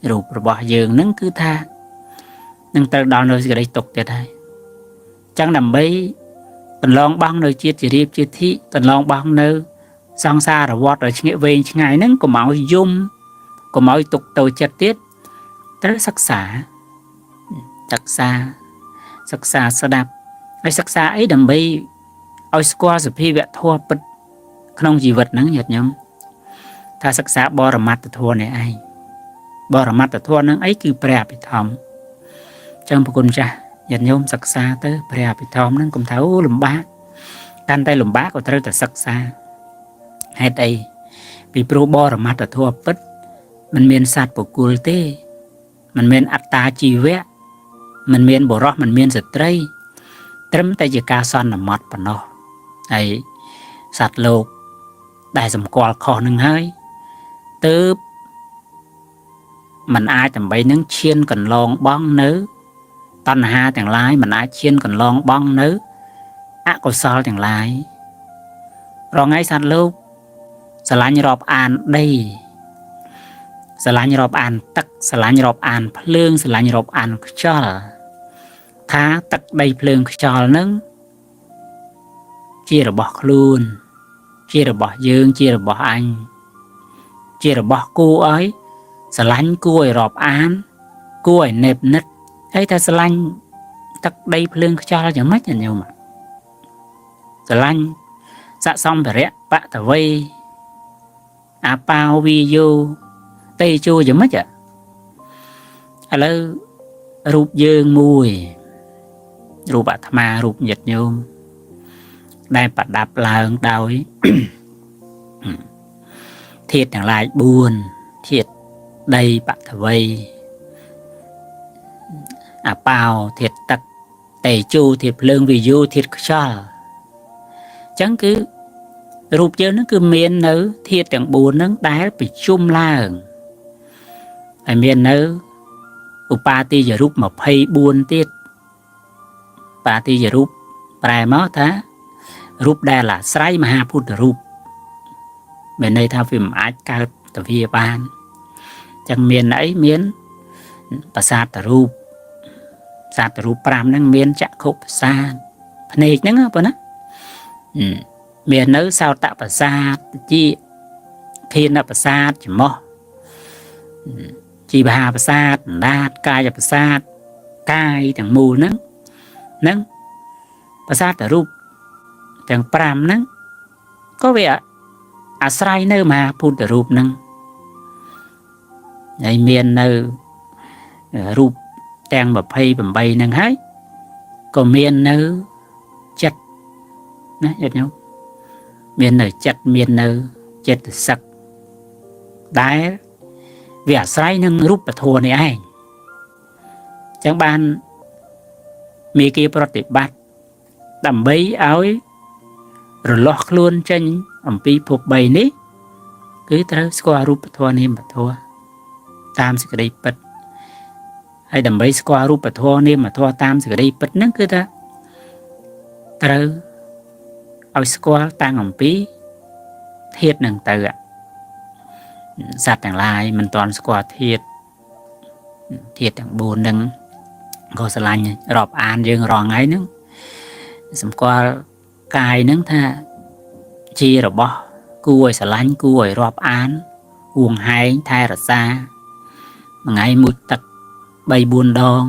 រូបរបស់យើងនឹងគឺថានឹងត្រូវដល់នៅសេចក្តីទុក្ខទៀតហើយចឹងដើម្បីកន្លងបង់នៅជាតិជារៀបជាធិកន្លងបង់នៅសង្សារវដ្តឲ្យឆ្ងៀកវែងឆ្ងាយហ្នឹងកុំឲ្យយំកុំឲ្យទុកតូចចិត្តទៀតត្រូវសិក្សាសិក្សាសិក្សាស្ដាប់ហើយសិក្សាអីដើម្បីឲ្យស្គាល់សភាវៈធម៌ពិតក្នុងជីវិតហ្នឹងញាតិញោមថាសិក្សាបរមត្តធម៌នេះឯងបរមត្តធម៌ហ្នឹងអីគឺព្រះអភិធម្មចឹងប្រគុណចាស់ញាតិញោមសិក្សាទៅព្រះអភិធម្មហ្នឹងកុំថាអូលំបាកកាន់តែលំបាកក៏ត្រូវតែសិក្សាហេតុអីពីព្រោះបរមត្តធម៌ពិតមិនមានសត្វបុគ្គលទេមិនមានអត្តាជីវៈមិនមានបុរសមិនមានស្ត្រីត្រឹមតែជាការសន្មត់ប៉ុណ្ណោះហើយសត្វលោកដែលសម្គាល់ខុសនឹងហើយទើបมันអាចដើម្បីនឹងឈានកន្លងបងនៅតណ្ហាទាំងឡាយมันអាចឈានកន្លងបងនៅអកុសលទាំងឡាយរងថ្ងៃសត្វលោកស្រឡាញ់រាប់អានដី ស្រឡាញ់រាប់អានទឹកស្រឡាញ់រាប់អានភ្លើងស្រឡាញ់រាប់អានខ្យល់ថាទឹកដីភ្លើងខ្យល់នឹងជារបស់ខ្លួនជារបស់យើងជារបស់អញជារបស់គួរឲ្យស្រឡាញ់គួរឲ្យរាប់អានគួរឲ្យណេបនិតហើយថាស្រឡាញ់ទឹកដីភ្លើងខ្យល់យ៉ាងម៉េចញោមស្រឡាញ់សសម្ភារៈបតវ័យអាបាវិយោតេជោយ៉ាងម៉េចឥឡូវរូបយើងមួយរូបអាត្មារូបញាតិញោមដែលប្រដាប់ឡើងដោយធាតុទាំងឡាយ4ធាតុដីបតវ័យអាប៉ោធាតុទឹកតេជោធាតុភ្លើងវិយោធាតុខ្យល់អញ្ចឹងគឺរូបយើងហ្នឹងគឺមាននៅធាតុទាំង4ហ្នឹងដែលប្រជុំឡើងហើយមាននៅឧបាទាយរូប24ទៀតបាទាយរូបប្រែមកថារូបដែលអាស្រ័យមហាពុទ្ធរូបមានន័យថាវាមិនអាចកើតទៅវាបានចឹងមានអីមានប្រាសាទរូបសាទរូប5ហ្នឹងមានចក្ខុប្រាសាទភ្នែកហ្នឹងប៉ុណ្ណាមាននៅសោតប្រាសាទជាធានប្រាសាទច្រមុះជីវហាប្រាសាទអណ្ដាតកាយប្រាសាទកាយទាំងមូលហ្នឹងហ្នឹងប្រាសាទរូបទាំង5ហ្នឹងក៏វាអាស្រ័យនៅមហាពុទ្ធរូបហ្នឹងហើយមាននៅរូបទាំង28ហ្នឹងហើយក៏មាននៅចិត្តណាញាតិញោមមាននៅចិត្តមាននៅចិត្តសឹកដែលវាអាស្រ័យនឹងរូបធម៌នេះឯងចឹងបានមានគេប្រតិបត្តិដើម្បីឲ្យរលាស់ខ្លួនចេញអំពីភព3នេះគឺត្រូវស្គាល់រូបធម៌នាមធម៌តាមសេចក្តីពិតហើយដើម្បីស្គាល់រូបធម៌នាមធម៌តាមសេចក្តីពិតហ្នឹងគឺថាត្រូវឲ្យស្គាល់តាំងអំពីធាតុហ្នឹងទៅសត្វទាំងឡាយមិនទាន់ស្គាល់ធាតុទាំង4ហ្នឹងក៏ស្រឡាញ់រាប់អានយើងរាល់ថ្ងៃហ្នឹងសម្គាល់កាយហ្នឹងថាជារបស់គួរឲ្យស្រឡាញ់គួរឲ្យរាប់អានហួងហែងថែរក្សាមួយថ្ងៃមួយទឹក3 4ដង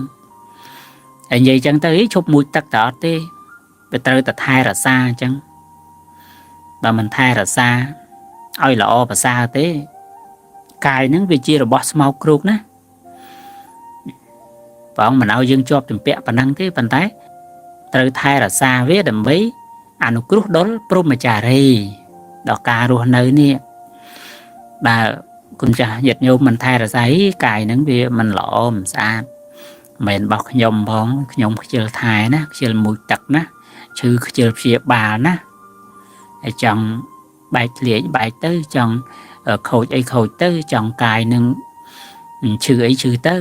ហើយនិយាយចឹងទៅឈប់មួយទឹកតើអត់ទេវាត្រូវតែថែរក្សាអញ្ចឹងបើមិនថែរក្សាឲ្យល្អប្រសើរទេកាយហ្នឹងវាជារបស់ស្មោកគ្រោកណាព្រះអង្គមិនឲ្យយើងជាប់ជំពាក់ប៉ុណ្ណឹងទេប៉ុន្តែត្រូវថែរក្សាវាដើម្បីអនុគ្រោះដល់ព្រហ្មចារីដល់ការរស់នៅនេះបើគុណចាស់ញាតិញោមមិនថែរក្សាកាយហ្នឹងវាមិនល្អមិនស្អាតមិនរបស់ខ្ញុំផងខ្ញុំខ្ជិលថែណាខ្ជិលមួយទឹកណាឈឺខ្ជិលព្យាបាលណាហើយចង់បែកធ្លាយបែកទៅចង់ខូចអីខូចទៅចង់កាយនឹងឈឺអីឈឺទៅ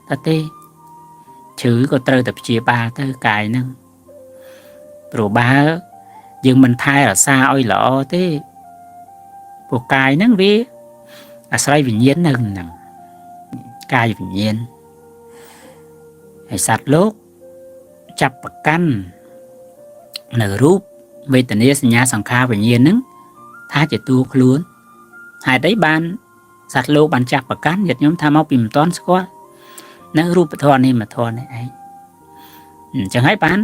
តែទេឈឺក៏ត្រូវតែព្យាបាលទៅកាយហ្នឹងព្រោះបើយើងមិនថែរក្សាឲ្យល្អទេព្រោះកាយហ្នឹងវាអាស្រ័យវិញ្ញាណនៅហ្នឹងកាយវិញ្ញាណហើយសត្វលោកចាប់ប្រកាន់នៅរូបវេទនាសញ្ញាសង្ខារវិញ្ញាណហ្នឹងថាជាតួខ្លួនហេតុអីបានសត្វលោកបានចាប់ប្រកាន់ញាតិញោមថាមកពីមិនទាន់ស្គាល់នៅរូបធម៌នាមធម៌នេះឯងអញ្ចឹងហើយបាន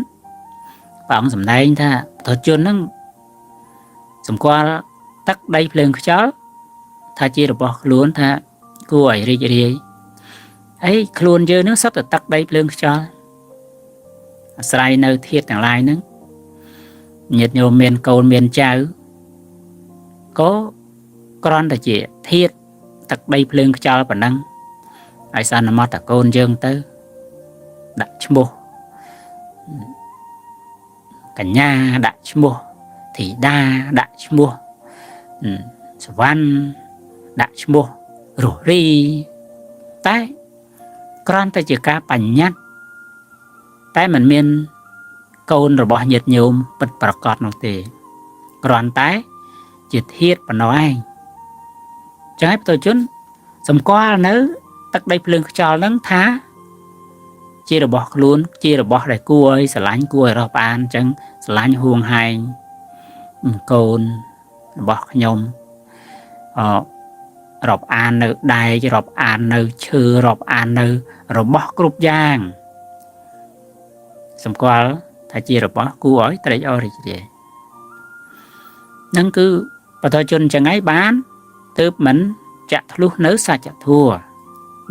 ព្រះអង្គសម្ដែងថាបុថុជនហ្នឹងសម្គាល់ទឹកដីភ្លើងខ្យល់ថាជារបស់ខ្លួនថាគួរឲ្យរីករាយអីខ្លួនយើងហ្នឹងសុទ្ធតែទឹកដីភ្លើងខ្យល់អាស្រ័យនៅធាតុទាំងឡាយហ្នឹងញាតិញោមមានកូនមានចៅក៏គ្រាន់តែជាធាតុទឹកដីភ្លើងខ្យល់ប៉ុណ្ណឹងហើយសន្មតតកូនយើងទៅដាក់ឈ្មោះកញ្ញាដាក់ឈ្មោះធីតាដាក់ឈ្មោះសវណ្ណដាក់ឈ្មោះរស់រីតែគ្រាន់តែជាការបញ្ញត្តិតែមិនមានកូនរបស់ញាតិញោមពិតប្រាកដនោះទេគ្រាន់តែជាធាតុប៉ុណ្ណោះឯងចឹងហើយបុថុជន សម្គាល់នៅទឹកដីភ្លើងខ្យល់ហ្នឹងថាជារបស់ខ្លួនជារបស់ដែលគួរឲ្យស្រឡាញ់គួរឲ្យរាប់អានអញ្ចឹងស្រឡាញ់ហួងហែងកូនរបស់ខ្ញុំអរាប់អាននៅដែករាប់អាននៅឈើរាប់អាននៅរបស់គ្រប់យ៉ាងសម្គាល់ថាជារបស់គួរឲ្យត្រេកអររីករាយនឹងគឺបទជនចឹងឯងបានទើបមិនចាក់ធ្លុះនៅសច្ចធម៌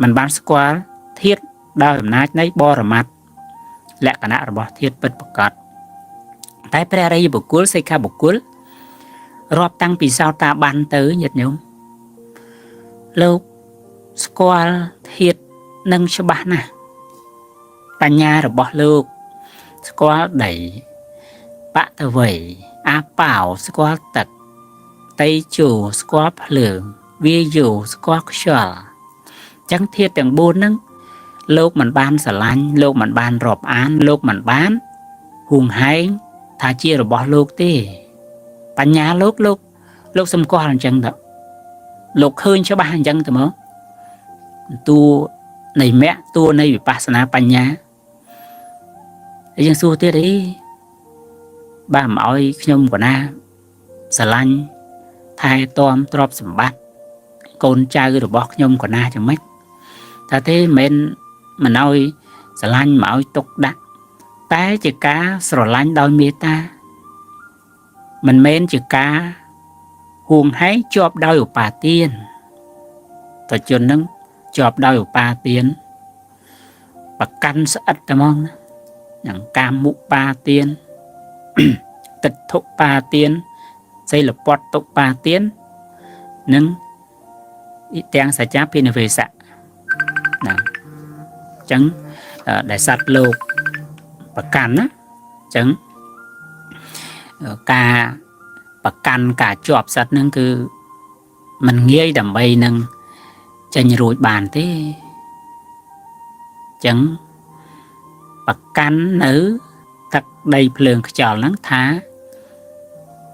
មិនបានស្គាល់ធាតុដោយអំណាចនៃបរមត្តលក្ខណៈរបស់ធាតុពិតប្រាកដតែព្រះអរិយបុគ្គលសិក្ខាបុគ្គលរាប់តាំងពីសោតាបានទៅញាតិញោមលោកស្គាល់ធាតុនឹងច្បាស់ណាស់បញ្ញារបស់លោកស្គាល់ដីបតវ័យអាប៉ោស្គាល់ទឹកតេជោស្គាល់ភ្លើងវាយោស្គាល់ខ្យល់ចឹងធាតុទាំង4ហ្នឹងលោកមិនបានស្រឡាញ់លោកមិនបានរាប់អានលោកមិនបានហួងហែងថាជារបស់លោកទេបញ្ញាលោកលោកលោកសម្គាល់អញ្ចឹងទៅលោកឃើញច្បាស់អញ្ចឹងទៅមកតួនៃមគ្គតួនៃវិបស្សនាបញ្ញាហើយយើងសួរទៀតអីបាទមកឲ្យខ្ញុំកណាស្រឡាញ់ថែទាំទ្រព្យសម្បត្តិកូនចៅរបស់ខ្ញុំកណាយ៉ាងម៉េចថាទេមិនមិនឲ្យស្រឡាញ់មកឲ្យទុកដាក់តែជាការស្រឡាញ់ដោយមេត្តាមិនមែនជាការហួងហែងជាប់ដោយឧបាទានតជននឹងជាប់ដោយឧបាទានប្រកាន់ស្អិតតែហ្មងណាយ៉ាងកាមុបាទាន ទិដ្ឋុបាទានសីលពតតុបាទាននិងអ៊ីទាំងសច្ចាភិនិវេសៈណាអញ្ចឹងដែលសត្វលោកប្រកាន់ណាអញ្ចឹងការប្រកាន់ការជាប់សត្វហ្នឹងគឺมันងាយដើម្បីនឹងចេញរួចបានទេអញ្ចឹងប្រកាន់នៅទឹកដីភ្លើងខ្យល់ហ្នឹងថា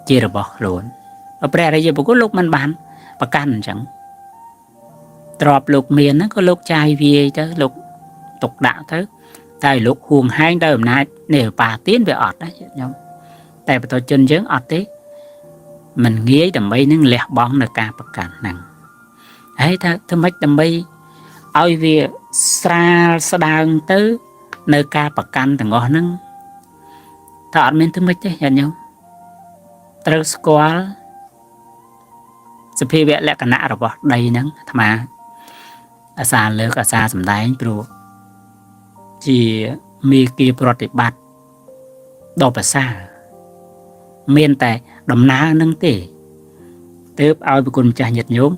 ជារបស់ខ្លួនព្រះអរិយបុគ្គលលោកមិនបានប្រកាន់អញ្ចឹងទ្រព្យលោកមានហ្នឹងក៏លោកចាយវាយទៅលោកទុកដាក់ទៅតែលោកហួងហែងដោយអំណាចនៃឧបាទានវាអត់ណាខ្ញុំតែបទជនយើងអត់ទេមិនងាយដើម្បីនឹងលះបង់នៅការប្រកាន់ហ្នឹងហើយថាធ្វើម៉េចដើម្បីឲ្យវាស្រាលស្ដើងទៅនៅការប្រកាន់ទាំងអស់ហ្នឹងថាអត់មានធ្វើម៉េចទេញាតិញោមត្រូវស្គាល់សភាវៈលក្ខណៈរបស់ដីហ្នឹងអាត្មាអាសាលើកអាសាសំដែងព្រោះជាមេគាប្រតិបត្តិដ៏ប្រសើរមានតែដំណើរនឹងទេទើបឲ្យប្រគុណម្ចាស់ញាតិញោម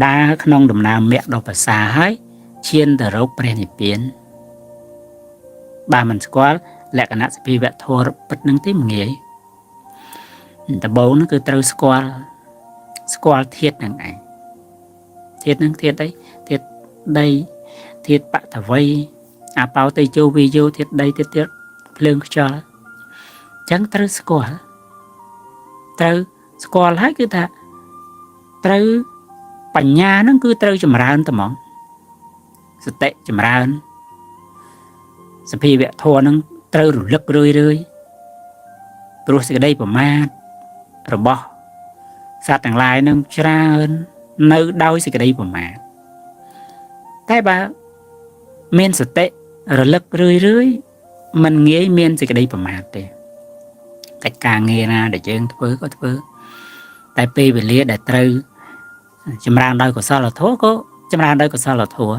ដើរក្នុងដំណើរមគ្គដ៏ប្រសើរហើយឈានទៅរកព្រះនិព្វានបើមិនស្គាល់លក្ខណៈសភាវៈធម៌ពិតនឹងទេមិនងាយដំបូងនោះគឺត្រូវស្គាល់ធាតុនឹងឯងធាតុនឹងធាតុអីធាតុដីធាតុបតវ័យអាបោតេជោវិយោធាតុដីធាតុភ្លើងខ្យល់អញ្ចឹងត្រូវស្គាល់ត្រូវស្គាល់ហើយគឺថាត្រូវបញ្ញាហ្នឹងគឺត្រូវចម្រើនតែហ្មងសតិចម្រើនសភាវៈធម៌ហ្នឹងត្រូវរលឹករឿយរឿយព្រោះសេចក្តីប្រមាទរបស់សត្វទាំងឡាយនឹងច្រើននៅដោយសេចក្តីប្រមាទតែបើមានសតិរលឹករឿយរឿយមិនងាយមានសេចក្តីប្រមាទទេកិច្ចការងារណាដែលយើងធ្វើក៏ធ្វើតែពេលវេលាដែលត្រូវចម្រើនដោយកុសលធម៌ក៏ចម្រើនដោយកុសលធម៌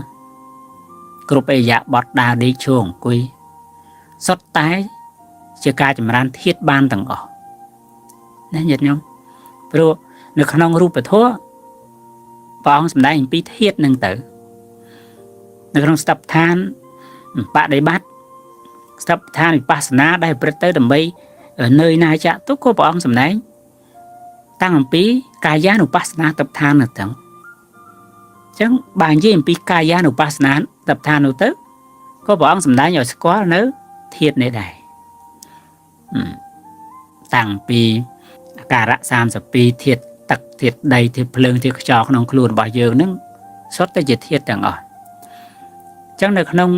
គ្រប់អរិយាបថដើរដេកឈរអង្គុយសុទ្ធតែជាការចម្រើនធាតុបានទាំងអស់ណាញាតិញោមព្រោះនៅក្នុងរូបធម៌ព្រះអង្គសម្ដែងអំពីធាតុនឹងទៅនៅក្នុងស្តដ្ឋានបដិបត្តិស្តដ្ឋានវិបស្សនាដែលប្រព្រឹត្តទៅដើម្បីនឿយណាយចាក់ទុកក៏ព្រះអង្គសម្ដែងតាំងអំពីកាយានុបស្សនាតដ្ឋាននោះទៅអញ្ចឹងបើនិយាយអំពីកាយានុបស្សនាតដ្ឋាននោះទៅក៏ព្រះអង្គសម្ដែងឲ្យស្គាល់នៅធាតុនេះដែរតាំងពីអាការៈ32ធាតុទឹកធាតុដីធាតុភ្លើងធាតុខ្យល់ក្នុងខ្លួនរបស់យើងហ្នឹង សុទ្ធតែជាធាតុទាំងអស់អញ្ចឹងនៅក្នុង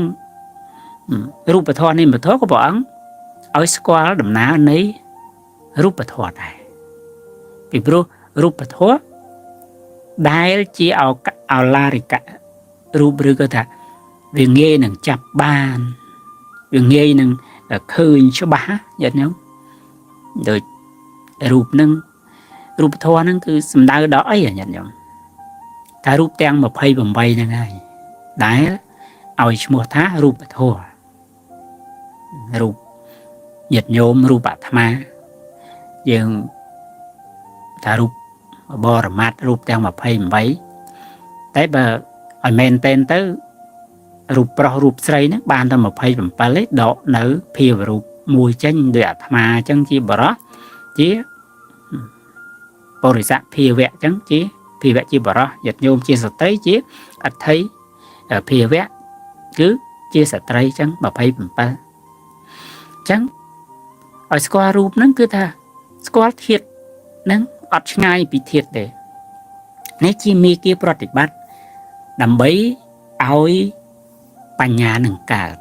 រូបធម៌នាមធម៌ក៏ព្រះអង្គឲ្យស្គាល់ដំណើរនៃរូបធម៌ដែរពីព្រោះរូបធម៌ដែលជាឱឡារិករូបឬក៏ថាវាងាយនឹងចាប់បានវាងាយនឹងឃើញច្បាស់ញាតិញោមដូចរូបនឹងរូបធម៌ហ្នឹងគឺសំដៅដល់អីញាតិញោមថារូបទាំង28ហ្នឹងហើយដែលឲ្យឈ្មោះថារូបធម៌រូបញាតិញោមរូបអាត្មាយើងថារូបបរមត្តរូបទាំង28តែបើឲ្យមែនតែនទៅរូបប្រុសរូបស្រីហ្នឹងបានតែ27ទេដកនៅភាវរូបមួយចេញដោយអាត្មាអញ្ចឹងជាបរោះជាបរិស័កភាវៈអញ្ចឹងជាភាវៈជាបរោះញាតិញោមជាស្ត្រីជាអដ្ឋិភាវៈគឺជាស្ត្រីអញ្ចឹង27អញ្ចឹងឲ្យស្គាល់រូបហ្នឹងគឺថាស្គាល់ធាតុហ្នឹងអត់ឆ្ងាយពីធាតុទេនេះជាមេគាប្រតិបត្តិដើម្បីឲ្យបញ្ញានឹងកើត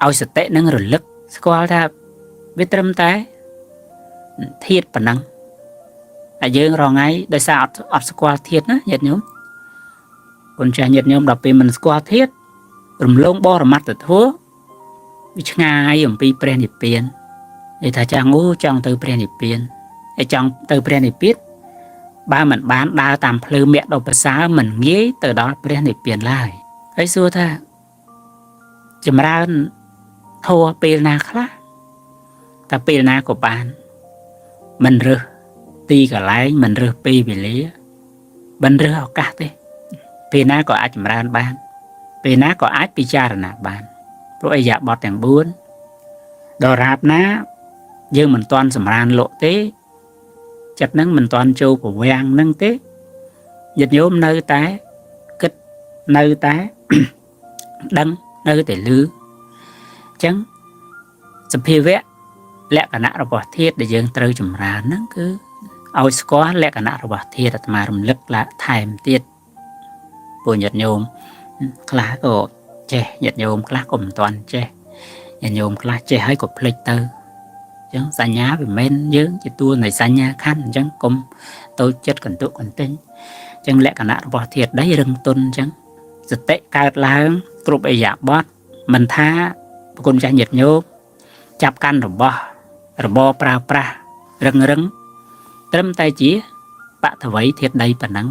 ឲ្យសតិនឹងរលឹកស្គាល់ថាវាត្រឹមតែធាតុប៉ុណ្ណឹងតែយើងរងថ្ងៃដោយសារអត់ស្គាល់ធាតុណាញាតិញោមគុណចាស់ញាតិញោមដល់ពេលមិនស្គាល់ធាតុរំលងបរមត្តធម៌វាឆ្ងាយអំពីព្រះនិព្វាននិយាយថាចង់អូចង់ទៅព្រះនិព្វានហើយចង់ទៅព្រះនិព្វានបើមិនបានដើរតាមផ្លូវមគ្គដ៏ប្រសើរមិនងាយទៅដល់ព្រះនិព្វានឡើយហើយសួរថាចម្រើនធម៌ពេលណាខ្លះតែពេលណាក៏បានមិនរើសទីកន្លែងមិនរើសពេលវេលាមិនរើសឱកាសទេពេលណាក៏អាចចម្រើនបានពេលណាក៏អាចពិចារណាបានព្រោះអរិយាបថទាំង4ដល់រាបណាយើងមិនទាន់សម្រានលក់ទេចិត្តនឹងមិនទាន់ចូលប្រវាំងនឹងទេញាតិញោមនៅតែគិតនៅតែ ដឹងនៅតែលឺអញ្ចឹងសភាវៈលក្ខណៈរបស់ធាតុដែលយើងត្រូវចម្រើនហ្នឹងគឺឲ្យស្គាល់លក្ខណៈរបស់ធាតុអាត្មារំលឹកឡាថែមទៀតពួកញាតិញោមខ្លះក៏ចេះញាតិញោមខ្លះក៏មិនទាន់ចេះញាតិញោមខ្លះចេះហើយក៏ភ្លេចទៅអញ្ចឹងសញ្ញាវាមិនមែនយើងជាតួនៃសញ្ញាខណ្ឌអញ្ចឹងកុំតូចចិត្តកន្ទុកកន្ទិញអញ្ចឹងលក្ខណៈរបស់ធាតុដីរឹងទន់អញ្ចឹងសតិកើតឡើងគ្រប់អរិយាបថមិនថាប្រគុណចាស់ញាតិញោមចាប់កាន់របស់របរប្រើប្រាស់រឹងរឹងត្រឹមតែជាបថវីធាតុដីប៉ុណ្ណឹង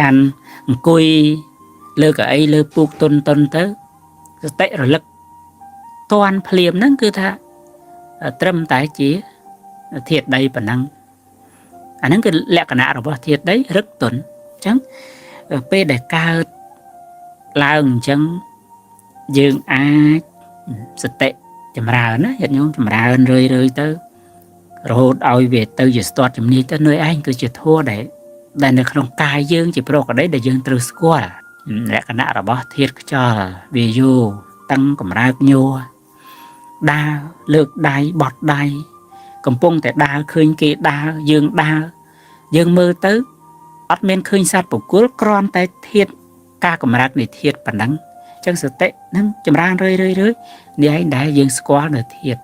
កាន់អង្គុយលើកៅអីលើពូកតុនតុនទៅសតិរលឹកតាន់ភ្លាមហ្នឹងគឺថាត្រឹមតែជាធាតុដីប៉ុណ្ណឹងអាហ្នឹងគឺលក្ខណៈរបស់ធាតុដីរឹកទន់អញ្ចឹងពេលដែលកើតឡើងអញ្ចឹងយើងអាចសតិចម្រើនណាញាតិញោមចម្រើនរឿយរឿយទៅរហូតឲ្យវាទៅជាស្ទាត់ជំនាញទៅនៅឯងគឺជាធម៌ដែលនៅក្នុងកាយយើងជាប្រកដីដែលយើងត្រូវស្គាល់លក្ខណៈរបស់ធាតុខ្យល់វាយោតឹងកម្រើកញ័រដើរលើកដៃបត់ដៃកំពុងតែដើរឃើញគេដើរយើងដើរយើងមើលទៅអត់មានឃើញសត្វបុគ្គលគ្រាន់តែធាតុការកម្រើកនៃធាតុប៉ុណ្ណឹងអញ្ចឹងសតិនឹងចម្រើនរឿយរឿយរឿយនេះឯងដែលយើងស្គាល់នៅធាតុ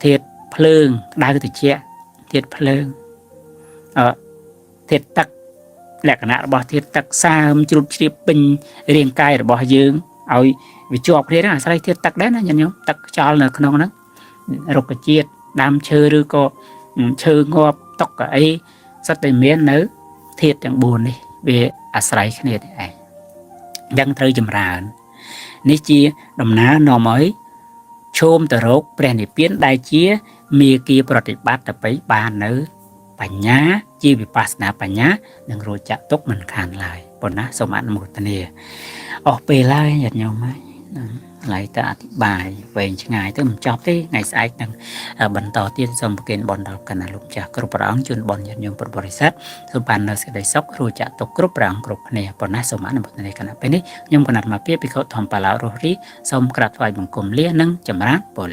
ធាតុភ្លើងក្តៅត្រជាក់ធាតុភ្លើងធាតុទឹកលក្ខណៈរបស់ធាតុទឹកសើមជ្រុតជ្រាបពេញរាងកាយរបស់យើងឲ្យវាជាប់គ្នាហ្នឹងអាស្រ័យធាតុទឹកដែរណាញាតិញោមទឹកខ្យល់នៅក្នុងហ្នឹងរុក្ខជាតិដើមឈើឬក៏ឈើងាប់តុកកៅអីសុទ្ធតែមាននៅធាតុទាំង4នេះវាអាស្រ័យគ្នានេះឯងអញ្ចឹងត្រូវចម្រើននេះជាដំណើរនាំឲ្យឈោមទៅរកព្រះនិព្វានដែលជាមេគាប្រតិបត្តិទៅបាននៅបញ្ញាជាវិបស្សនាបញ្ញានឹងរួចចាក់ទុកមិនខានឡើយប៉ុណ្ណាសូមអនុមោទនាអស់ពេលហើយញាតិញោមហើយឡើយតែអធិប្បាយវែងឆ្ងាយទៅមិនចប់ទេថ្ងៃស្អែកនឹងបន្តទៀតសូមប្រគេនបុណ្យដល់កណ្ណាលោកម្ចាស់គ្រប់ព្រះអង្គជូនបុណ្យញាតិញោមពុទ្ធបរិស័ទសូមបាននៅសេចក្តីសុខរួចចាក់ទុកគ្រប់ព្រះអង្គគ្រប់គ្នាប៉ុណ្ណាសូមអនុមោទនាគណៈពេលនេះខ្ញុំកណាត់មកពីភិក្ខុធម្មបាឡោរស់រីសូមក្រាបថ្វាយបង្គំលានិងចម្រើនពរ។